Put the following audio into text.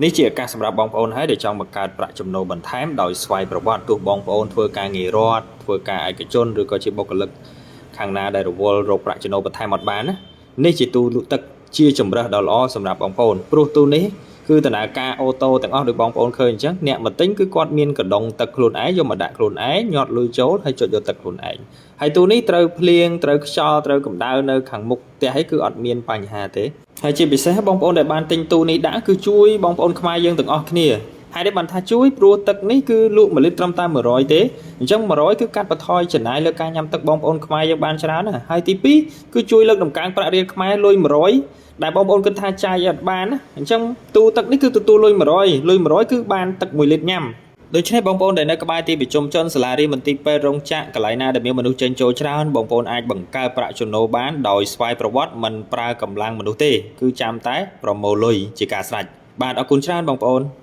នេះជាឱកាសសម្រាប់បងប្អូនហើយដែលចង់បង្កើតប្រាក់ចំណូលបន្ថែមដោយស្វ័យប្រវត្តិទោះបងប្អូនធ្វើការងាររដ្ឋធ្វើការឯកជនឬក៏ជាបុគ្គលិកខាងណាដែលរវល់រកប្រាក់ចំណូលបន្ថែមអត់បានណានេះជាទូលក់ទឹកជាជំរើសដ៏ល្អសម្រាប់បងប្អូនព្រោះទូនេះគឺដំណើរការ auto ទាំងអស់ដោយបងប្អូនឃើញអញ្ចឹងអ្នកមកទិញគឺគាត់មានកដុងទឹកខ្លួនឯងយកមកដាក់ខ្លួនឯងញាត់លុយចូលហើយចុចយកទឹកខ្លួនឯងហើយទូនេះត្រូវភ្លៀងត្រូវខ្យល់ត្រូវកម្ដៅនៅខាងមុខផ្ទះឯងគឺអត់មានបញ្ហាទេហើយជាពិសេសបងប្អូនដែលបានទិញទូនេះដាក់គឺជួយបងប្អូនខ្មែរយើងទាំងអស់គ្នាហើយដែលបានថាជួយព្រោះទឹកនេះគឺលក់1លីត្រត្រឹមតែ100ទេអញ្ចឹង100គឺកាត់បន្ថយចំណាយលើការញ៉ាំទឹកបងប្អូនខ្មែរយើងបានច្រើនណាស់ហើយទី2គឺជួយលើកតម្កើងប្រាក់រៀលខ្មែរលុយ100ដែលបងប្អូនគិតថាចាយអត់បានណាអញ្ចឹងទូទឹកនេះគឺទទួលលុយ100លុយ100គឺបានទឹក1លីត្រញ៉ាំដូច្នេះបងប្អូនដែលនៅក្បែរទីប្រជុំជនសាលារៀនមន្ទីរពេទ្យរោងចក្រកន្លែងណាដែលមានមនុស្សចេញចូលច្រើនបងប្អូនអាចបង្កើតប្រាក់ចំណូលបានដោយស្វ័យប្រវត្តិមិនប្រើកម្លាំងមនុស្សទេគឺចាំតែប្រមូលលុយជាការស្រេចបាទអរគុណច្រើនបងប្អូន។